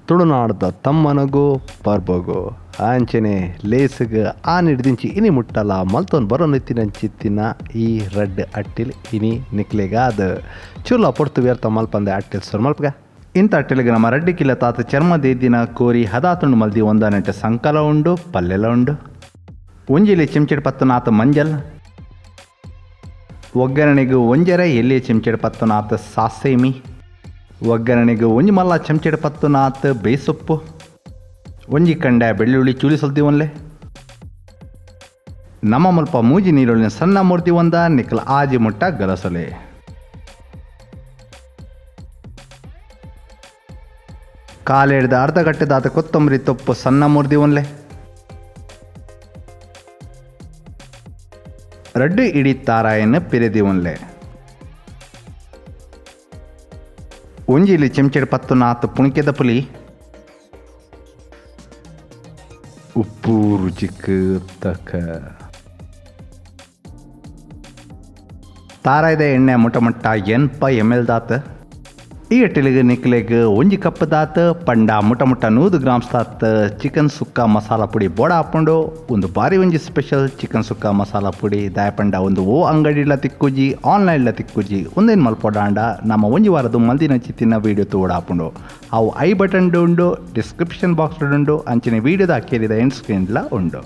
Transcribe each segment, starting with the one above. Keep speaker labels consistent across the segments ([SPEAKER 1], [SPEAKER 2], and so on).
[SPEAKER 1] ತುಳುನಾಡ್ದ ತಮ್ಮನಗು ಪರ್ಬಗು ಆಂಚನೆ ಲೇಸ್ಗ್ ಆನಿಡ್ದಿಂಚಿ ಇನಿ ಮುಟ್ಟಲ ಮಲ್ತೊಂದು ಬರೋನಿತ್ತಿನಂಚಿತ್ತಿನ ಈ ರಡ್ಡ್ ಅಟ್ಟಿಲ್ ಇನಿ ನಿಕ್ಲೆಗಾದ್ ಚೂರ್ಲ ಪೊರ್ತು ವ್ಯರ್ಥ ಮಲ್ಪಂದೆ ಅಟ್ಟಿಲ್ ಸುರು ಮಲ್ಪಗ. ಇಂಥ ಅಟ್ಟಿಲಿಗೆ ನಮ್ಮ ರಡ್ಡಿ ಕಿಲ ತಾತ ಚರ್ಮ ದೇದಿನ ಕೋರಿ ಹದಾತುಂಡು ಮಲ್ದಿ ಒಂದಾನೆಂಟೆ ಸಂಕಲ ಉಂಡು ಪಲ್ಲೆಲ ಉಂಡು. ಒಂಜಿಲಿ ಚಿಮ್ಚಿಡ್ ಪತ್ತುನಾತ ಮಂಜಲ್, ಒಗ್ಗರಣೆಗೆ ಒಂಜರೆ ಎಲ್ಲಿ ಚಿಮ್ಚಿಡ್ ಪತ್ತುನಾತ ಸಾಸೇಮಿ, ಒಗ್ಗರಣೆಗೆ ಒಂಜಿ ಮಲ್ಲ ಚಮಚೆಡ್ ಪತ್ತುನಾತ್ ಬೇಸೊಪ್ಪು, ಒಂಜಿ ಕಂಡ ಬೆಳ್ಳುಳ್ಳಿ ಚೂಲಿ ಸೊಲ್ತಿ ಒನ್ಲೆ, ನಮ್ಮ ಮುಲ್ಪ ಮೂಜಿ ನೀರುಳ್ಳಿನ ಸಣ್ಣ ಮೂರ್ತಿ ಒಂದ ನಿಕ್ಕಲ ಆಜಿ ಮುಟ್ಟ ಗಲಸಲೆ. ಕಾಲೇಡ್ದ ಅರ್ಧ ಗಟ್ಟೆದಾತ ಕೊತ್ತಂಬರಿ ತೊಪ್ಪು ಸಣ್ಣ ಮೂರ್ತಿ ಒನ್ಲೆ, ರಡ್ಡು ಇಡೀ ತಾರಾಯನ್ನು ಪಿರೆದಿ ಒನ್ಲೆ, ಒಂಜಿಲಿ ಚೆಂಚೆಡ್ ಪತ್ತುನಾತ್ ಪುಣಿಕೆದ ಪುಲಿ, ಉಪ್ಪು ರುಚಿಕ್ ತಕ್ಕ, ತಾರಾಯ್ದ ಎಣ್ಣೆ ಮುಟ್ಟ ಮುಟ್ಟ 80 ml ದಾತ. ಈ ಅಟ್ಟಿಲಿಗೆ ನಿಕ್ಲೆಗ್ ಒಂಜಿ ಕಪ್ ದಾತ್ ಪಂಡ ಮುಟ್ಟ ಮುಟ್ಟ 100 ಗ್ರಾಮ್ಸ್ ದಾತ್ ಚಿಕನ್ ಸುಕ್ಕ ಮಸಾಲ ಪುಡಿ ಬೋಡ ಹಾಕೊಂಡು ಒಂದು ಬಾರಿ ಒಂಜಿ ಸ್ಪೆಷಲ್ ಚಿಕನ್ ಸುಕ್ಕ ಮಸಾಲ ಪುಡಿ ದಾಯ ಪಂಡ ಒಂದು ಓ ಅಂಗಡಿಲ ತಿಕ್ಕುಜಿ ಆನ್ಲೈನ್ಲ ತಿಕ್ಕುಜಿ ಒಂದೇನು ಮಲ್ಪೊಡಾಂಡ ನಮ್ಮ ಒಂಜಿ ವಾರದ ಮಲ್ದಿನ ಚಿತ್ತಿನ ವೀಡಿಯೋ ತೋಡ ಹಾಕೊಂಡು ಅವು I button ಉಂಡು, ಡಿಸ್ಕ್ರಿಪ್ಷನ್ ಬಾಕ್ಸ್ ಉಂಡು, ಅಂಚಿನ ವೀಡಿಯೋದ ಹಾಕಿದ ಎಂಡ್ ಸ್ಕ್ರೀನ್ಲ ಉಂಡು.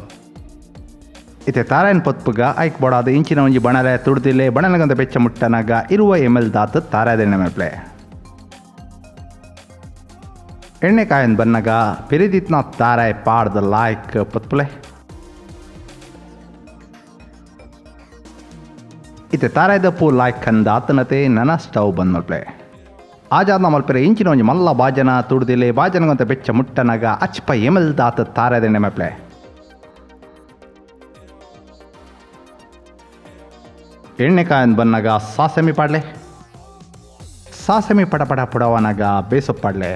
[SPEAKER 1] ಇತ್ತೆ ತಾರಾಯನ್ ಪೊತ್ಪುಗ ಐಕ್ ಬೋಡಾದ ಇಂಚಿನ ಒಂಜಿ ಬಣಲೆ ತುಡ್ದಿಲೆ ಬಣಲೆಗಂತ ಬೆಚ್ಚ ಮುಟ್ಟನಾಗ 20 ml ದಾತ್ ತಾರಾಯದ ಎಣ್ಣೆ ಮೇಪ್ಲೆ. ಎಣ್ಣೆ ಕಾಯನ್ ಬನ್ನಗ ಪಿರಿದಿತ್ನ ತಾರಾಯ್ ಪಾಡ್ದ ಲಾಯ್ಕ್ ಪೊತ್ಪುಲೆ. ಇತ್ತೆ ತಾರಾಯ್ದ ಪೂ ಲಾಯ್ಕ್ ಕಂದಾತನತೆ ನನ ಸ್ಟವ್ ಬಂದ್ ಮಲ್ಪ್ಲೆ. ಆಜಾದ್ನ ಮಲ್ಪೆರೆ ಇಂಚಿನ ಒಂಜಿ ಮಲ್ಲ ಬಾಜನ ತುಡ್ದಿಲೆ ಬಾಜನಗಂತ ಬೆಚ್ಚ ಮುಟ್ಟನಗ ಅಚ್ಪ ml ದಾತ್ ತಾರಾಯ್ದ ಎಣ್ಣೆ ಮೇಪ್ಲೆ. ಎಣ್ಣೆ ಕಾಯನ್ ಬನ್ನಗ ಸಾಸಮಿ ಪಾಡ್ಲೆ, ಸಾಸಮಿ ಪಟ ಪಟ ಪುಡವನಗ ಬೇಸೊಪ್ಪಾಡ್ಲೆ,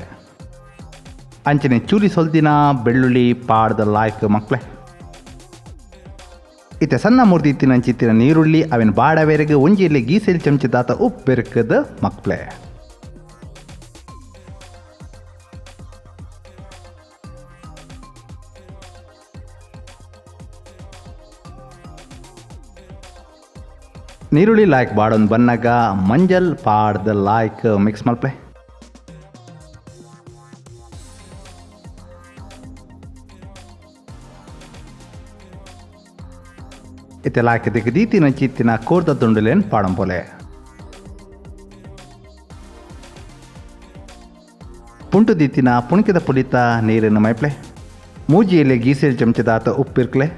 [SPEAKER 1] ಅಂಚನೆ ಚೂರಿ ಸೊಲ್ದಿನ ಬೆಳ್ಳುಳ್ಳಿ ಪಾಡ್ದ ಲಾಯ್ಕ್ ಮಕ್ಳೆ. ಇತ್ತೆ ಸಣ್ಣ ಮೂರ್ತಿ ಇತ್ತಿನ ಅಂಚಿತ್ತಿನ ನೀರುಳ್ಳಿ ಅವಿನ ಬಾಡವೇರೆಗೆ ಒಂಜಿಯಲ್ಲಿ ಗೀಸೆಲ್ ಚಮಚದಾತ ಉಪ್ಪೆರ್ಕದ ಮಕ್ಳೆ. ನೀರುಳ್ಳಿ ಲಾಯ್ಕ್ ಬಾಡೊಂದು ಬನ್ನಗ ಮಂಜಲ್ ಪಾಡ್ದ ಲಾಯ್ಕ್ ಮಿಕ್ಸ್ ಮಲ್ಪ್ಲೆ. ಇತ್ತೆ ಲಾಯ್ಕ್ ದಿಕ್ಕ ದೀತಿನ ಚಿತ್ತಿನ ಕೋರ್ದ ತುಂಡುಲೇನ್ ಪಾಡಂಪೊಲೆ. ಪುಂಟು ದೀತಿನ ಪುಣಿಕೆದ ಪುಲಿತ ನೀರನ್ನು ಮೈಪ್ಲೆ. ಮೂಜಿಯಲ್ಲಿ ಗೀಸೆಲ್ ಚಮಚದಾತ ಉಪ್ಪಿರ್ಕ್ಲೆ.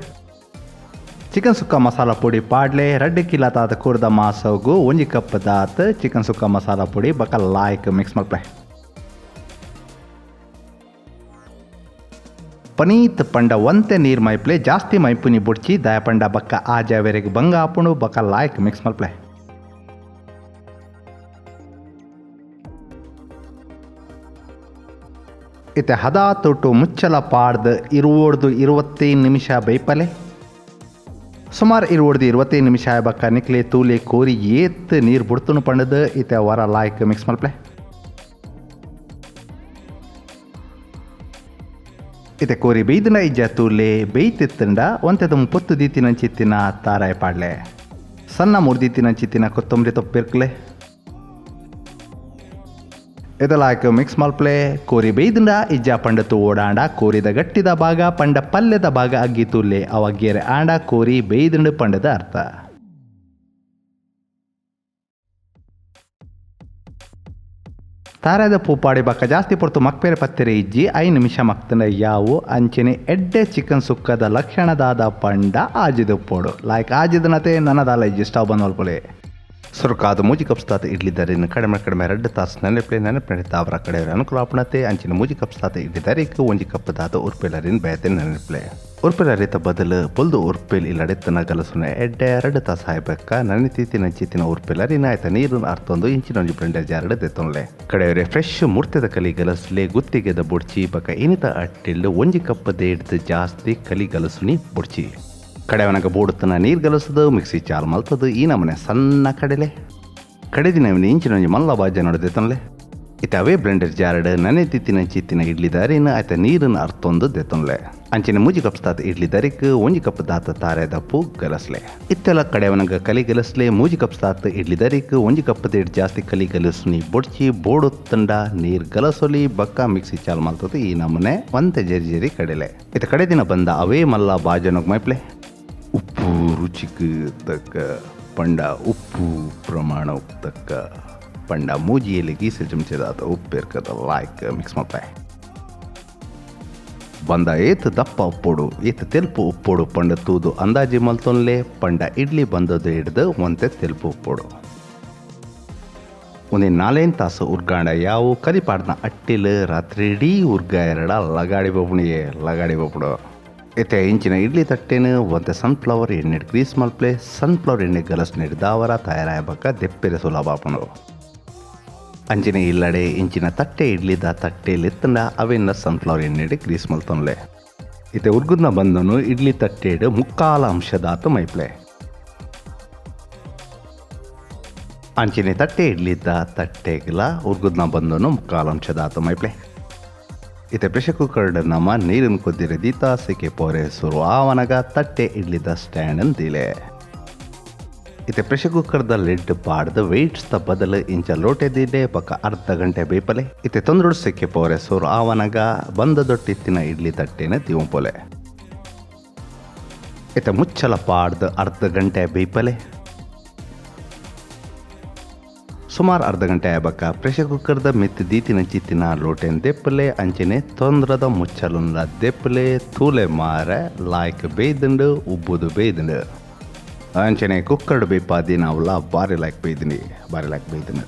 [SPEAKER 1] ಚಿಕನ್ ಸುಕ್ಕ ಮಸಾಲ ಪುಡಿ ಪಾಡ್ಲೆ. 2 ಕಿಲೋ ತಾತ ಕೂರ್ದ ಮಾಸಗು 1 ಕಪ್ ದಾತ್ ಚಿಕನ್ ಸುಕ್ಕ ಮಸಾಲ ಪುಡಿ ಬಕ ಲಾಯ್ಕ್ ಮಿಕ್ಸ್ ಮಲ್ಪ್ಲೆ. ಪನೀತ್ ಪಂಡ ಒಂತೆ ನೀರು ಮೈಪ್ಲೆ, ಜಾಸ್ತಿ ಮೈಪುನಿ ಬುಡ್ಚಿ ದಯ ಪಂಡ ಬಕ್ಕ ಆಜಾವೆರೆಗ್ ಬಂಗ ಆಪುಂಡು ಬಕ ಲಾಯ್ಕ್ ಮಿಕ್ಸ್ ಮಲ್ಪ್ಲೆ. ಇತ್ತೆ ಹದಾ ತೊಟ್ಟು ಮುಚ್ಚಲ ಪಾಡ್ದು 20 25 ನಿಮಿಷ ಬೇಯ್ಪಲೆ. ಸುಮಾರು 20 25 ನಿಮಿಷ ಬಕ್ಕ ನಿಕ್ಲೆ ತೂಲೆ ಕೋರಿ ಏತ್ ನೀರು ಬುಡ್ತುನು ಪಂಡದು ಇತ್ತೆ ವರ ಲಾಯ್ಕ್ ಮಿಕ್ಸ್ ಮಲ್ಪ್ಲೆ. ಇತ್ತೆ ಕೋರಿ ಬೇಯ್ದಿನ ಇಜ್ಜ ತೂಲೆ ಬೇಯ್ತಿತ್ತಂಡ ಒಂತೆದ ಪೊತ್ತು ದೀತಿನ ಚಿತ್ತಿನ ತಾರಾಯ್ ಪಾಡ್ಲೆ. ಸಣ್ಣ ಮುರ್ದಿತ್ತಿನ ಚಿತ್ತಿನ ಕೊತ್ತಂಬರಿ ತೊಪ್ಪಿರ್ಕ್ಲೆ. ಇದಲಾಯ್ಕ್ ಮಿಕ್ಸ್ ಮಲ್ಪ್ಲೆ. ಕೋರಿ ಬೇಯ್ದಿಂಡ ಇಜ್ಜ ಪಂಡತು ಓಡಾಂಡ ಕೋರಿದ ಗಟ್ಟಿದ ಭಾಗ ಪಂಡ ಪಲ್ಯದ ಭಾಗ ಅಗ್ಗಿ ತೂಲೆ ಅವಗ್ಗೇರೆ ಆಂಡ ಕೋರಿ ಬೇಯ್ದಿಂಡು ಪಂಡದ ಅರ್ಥ. ತಾರಾದ ಪೂಪಾಡಿ ಬಕ್ಕ ಜಾಸ್ತಿ ಪೊರ್ತು ಮಕ್ಪೇರೆ ಪತ್ತೆರೆ ಇಜ್ಜಿ 5 ನಿಮಿಷ ಮಕ್ತನ ಯಾವು ಅಂಚನೆ ಎಡ್ಡೆ ಚಿಕನ್ ಸುಕ್ಕದ ಲಕ್ಷಣದಾದ ಪಂಡ ಆಜಿದ ಪೋಡು ಲಾಯ್ಕ್ ಆಜಿದನತೆ ನನ್ನದಾಲ ಇಜ್ಜಿ ಸ್ಟವ್ ಬಂದ್ ಮಲ್ಪೊಲೆ. ಸುರುಕಾದ ಮೂಜಿ ಕಪ್ಸ್ತಾತ ಇಡ್ಲಿ ದರಿನ ಕಡಿಮೆ ಕಡಿಮೆ 2 ತಾಸು ನೆನಪೆ ನೆನಪೆ ತಾವರ ಕಡೆ ಅನುಕೂಲ ಆಪಣತೆ. ಅಂಚಿನ ಮೂಜಿ ಕಪ್ಸ್ತಾತ ಇಡ್ಲಿ ದರಿಕ್ 1 ಕಪ್ ದಾತ ಉರ್ಪೆಲರಿನ ಬೇತೆ ನೆನಪಲೆ. ಉರ್ಪೆಲರಿತ ಬದಲು ಪೊಲ್ದು ಉರ್ಪೆಲ್ ಇಲ್ಲಡೆತ್ತನ ಗಲಸುನ ಎಡ್ಡೆ 2 ತಾಸು ಹಾಯ್ಬೇಕ ನನಿತೀತಿನ ಚಿತ್ತಿನ ಉರ್ಪೆಲರಿನ ಆಯ್ತ ನೀರನ್ನು ಅರ್ತೊಂದು ಇಂಚಿನ ಒಂಜಿ ಬ್ಲೆಂಡರ್ ಜಾರಡ್ ದೆತ್ತೊನ್ಲೆ. ಕಡೆಯವರೆ ಫ್ರೆಶ್ ಮುರ್ತೆದ ಕಲಿ ಗಲಸ್ಲೆ ಗುತ್ತಿಗೆದ ಬುಡ್ಚಿ ಬಕ ಇನಿತ ಅಟ್ಟಿಲ್ಲು 1 ಕಪ್ ದೇಡ್ದು ಜಾಸ್ತಿ ಕಲಿ ಗಲಸುನಿ ಬುಡ್ಚಿ. ಕಡೆಯವನಗ ಬೋಡುತ್ತನ ನೀರು ಗಲಸದು ಮಿಕ್ಸಿ ಚಾಲು ಮಲ್ತದು ಈ ನಮನೆ ಸಣ್ಣ ಕಡಲೆ ಕಡೆದಿನ ಇಂಚಿನ ಒಂಜಿ ಮಲ್ಲ ಬಾಜ ನೋಡಿದೆ ತನ್ಲೆ. ಇತ್ತೆ ಅವೇ ಬ್ಲೆಂಡರ್ ಜಾರ್ಡ್ ನನೆತಿತ್ತಿನ ಚಿತ್ತಿನ ಇಡ್ಲಿ ದಾರಿನ ಆಯ್ತ ನೀರನ್ನು ಅರ್ತೊಂದು ದೆತ್ತೊನ್ಲೆ. ಅಂಚಿನ 3 ಕಪ್ ತಾತ ಇಡ್ಲಿ ದರಿಕ್ 1 ಕಪ್ ದಾತ ತಾರೆದ ಪೂ ಗಲಸ್ಲೆ. ಇತ್ತೆಲ ಕಡೆವನಗ ಕಲಿ ಗಲಸ್ಲೆ. 3 ಕಪ್ ತಾತ ಇಡ್ಲಿ ದರಿಕ್ 1 ಕಪ್ ದೇಡ್ ಜಾಸ್ತಿ ಕಲಿ ಗಲಸ್ನಿ ಬೊಡ್ಚಿ. ಬೋಡು ತಂಡ ನೀರ್ ಗಲಸೊಲಿ. ಬಕ್ಕ ಮಿಕ್ಸಿ ಚಾಲ್ ಮಲ್ತದ ಈ ನಮೂನೆ ಒಂತೆ ಜರಿ ಜರಿ ಕಡೆಲೆ. ಇತ್ತ ಕಡೆ ದಿನ ಬಂದ ಅವೇ ಮಲ್ಲ ಬಾಜನಗ್ ಮೈಪ್ಲೆ. ಉಪ್ಪು ರುಚಿಕ್ ತಕ್ಕ ಪಂಡ ಉಪ್ಪು ಪ್ರಮಾಣ ತಕ್ಕ ಪಂಡ ಮೂಜಿಯಲ್ಲಿ ಗೀಸೆ ಚಮಚದಾತ ಉಪ್ಪೇರ್ಕದ ಲಾಯ್ಕ್ ಮಿಕ್ಸ್ ಮಲ್ಪೆ. ಬಂದ ಏತ್ ದಪ್ಪ ಉಪ್ಪೋಡು ಏತ್ ತೆಲ್ಪು ಉಪ್ಪೋಡು ಪಂಡ ತೂದು ಅಂದಾಜಿ ಮಲ್ತೊನ್ಲೆ. ಪಂಡ ಇಡ್ಲಿ ಬಂದದ್ದು ಹಿಡ್ದು ಒಂತೆ ತೆಲ್ಪು ಉಪ್ಪೋಡು. ಒಂದೇ 4 ತಾಸು ಉರ್ಗಾಂಡ ಯಾವು. ಕರಿಪಾಡ್ನ ಅಟ್ಟಿಲು ರಾತ್ರಿ ಇಡೀ ಉರ್ಗ ಎರಡ ಲಗಾಡಿ ಬೊಬ್ಬುಣಿಯೇ ಲಗಾಡಿ ಬೊಬ್ಬುಡು. ಇತ್ತೆ ಇಂಚಿನ ಇಡ್ಲಿ ತಟ್ಟೆನು ಒಂತೆ ಸನ್ಫ್ಲವರ್ ಎಣ್ಣೆ ಗ್ರೀಸ್ ಮಲ್ಪ್ಲೆ. ಸನ್ಫ್ಲವರ್ ಎಣ್ಣೆ ಗಲಸ್ ನೀಡ್ದಾವರ ತಯಾರಾಯ ಬಕ್ಕ ದೆಪ್ಪೆರೆ ಸುಲಭ ಆಪುಂಡು. ಅಂಚಿನ ಇಲ್ಲಡೆ ಇಂಚಿನ ತಟ್ಟೆ ಇಡ್ಲಿದ ತಟ್ಟೆಲಿ ಎತ್ತಂಡ ಅವೆನ್ನ ಸನ್ಫ್ಲವರ್ ಎಣ್ಣೆ ಗ್ರೀಸ್ ಮಲ್ತೊನ್ಲೆ. ಇತ್ತೆ ಉರ್ಗುದ್ನ ಬಂದನು ಇಡ್ಲಿ ತಟ್ಟೆಡು ಮುಕ್ಕಾಲ ಅಂಶದಾತ ಮೈಪ್ಲೆ. ಅಂಚಿನ ತಟ್ಟೆ ಇಡ್ಲಿದ್ದ ತಟ್ಟೆಗ್ಲ ಉರ್ಗುದ್ನ ಬಂದನು ಮುಕ್ಕಾಲ ಅಂಶದಾತ ಮೈಪ್ಲೆ. ಇತ್ತೆ ಪ್ರೆಷರ್ ಕುಕ್ಕರ್ ನಮ್ಮ ನೀರಿನ ಕೊದ್ದಿರ ದೀತ ಸಿಕೆ ಪೋರೆ ಸುರು ಆವನಗ ತಟ್ಟೆ ಇಡ್ಲಿದ ಸ್ಟ್ಯಾಂಡ್ ಅಂದಿಲೆ. ಇತ್ತೆ ಪ್ರೆಷರ್ ಕುಕ್ಕರ್ದ ಲಿಡ್ ಪಾಡ್ದು ವೆಯ್ಟ್ಸ್ ದ ಬದಲು ಇಂಚ ಲೋಟೆ ದೀಲೆ ಬೊಕ್ಕ ಅರ್ಧ ಗಂಟೆ ಬೇಪಲೆ. ಇತ್ತೆ ತೊಂದ್ರೊಡು ಸಿಕ್ಕೆ ಪೋರೆ ಸುರು ಆವನಗ ಬಂದ ದೊಟ್ಟಿತ್ತಿನ ಇಡ್ಲಿ ತಟ್ಟೆನ ತಿವಂಪೊಲೆ. ಇತ್ತೆ ಮುಚ್ಚಲ ಪಾಡ್ದು ಅರ್ಧ ಗಂಟೆ ಬೇಪಲೆ. ಸುಮಾರು ಅರ್ಧ ಗಂಟೆ ಆಯ್ಬಕ್ಕ ಪ್ರೆಷರ್ ಕುಕ್ಕರ್ದ ಮೆತ್ತಿ ದೀತಿನ ಚಿತ್ತಿನ ಲೋಟೆನ್ ದೆಪ್ಪಲೆ. ಅಂಚನೆ ತೊಂದ್ರದ ಮುಚ್ಚಲುಂದ ದೆಪ್ಪಲೆ. ತೂಲೆ ಮಾರ ಲಾಯ್ಕ್ ಬೇಯ್ದುಂಡು, ಉಬ್ಬುದು ಬೇಯ್ದುಂಡು. ಅಂಚನೆ ಕುಕ್ಕರ್ಡ್ ಬೇಪಾದಿ ನಾವುಲ ಬಾರಿ ಲಾಯ್ಕ್ ಬೇಯ್ದಿನಿ, ಬಾರಿ ಲಾಯ್ಕ್ ಬೇಯ್ದುಂಡು.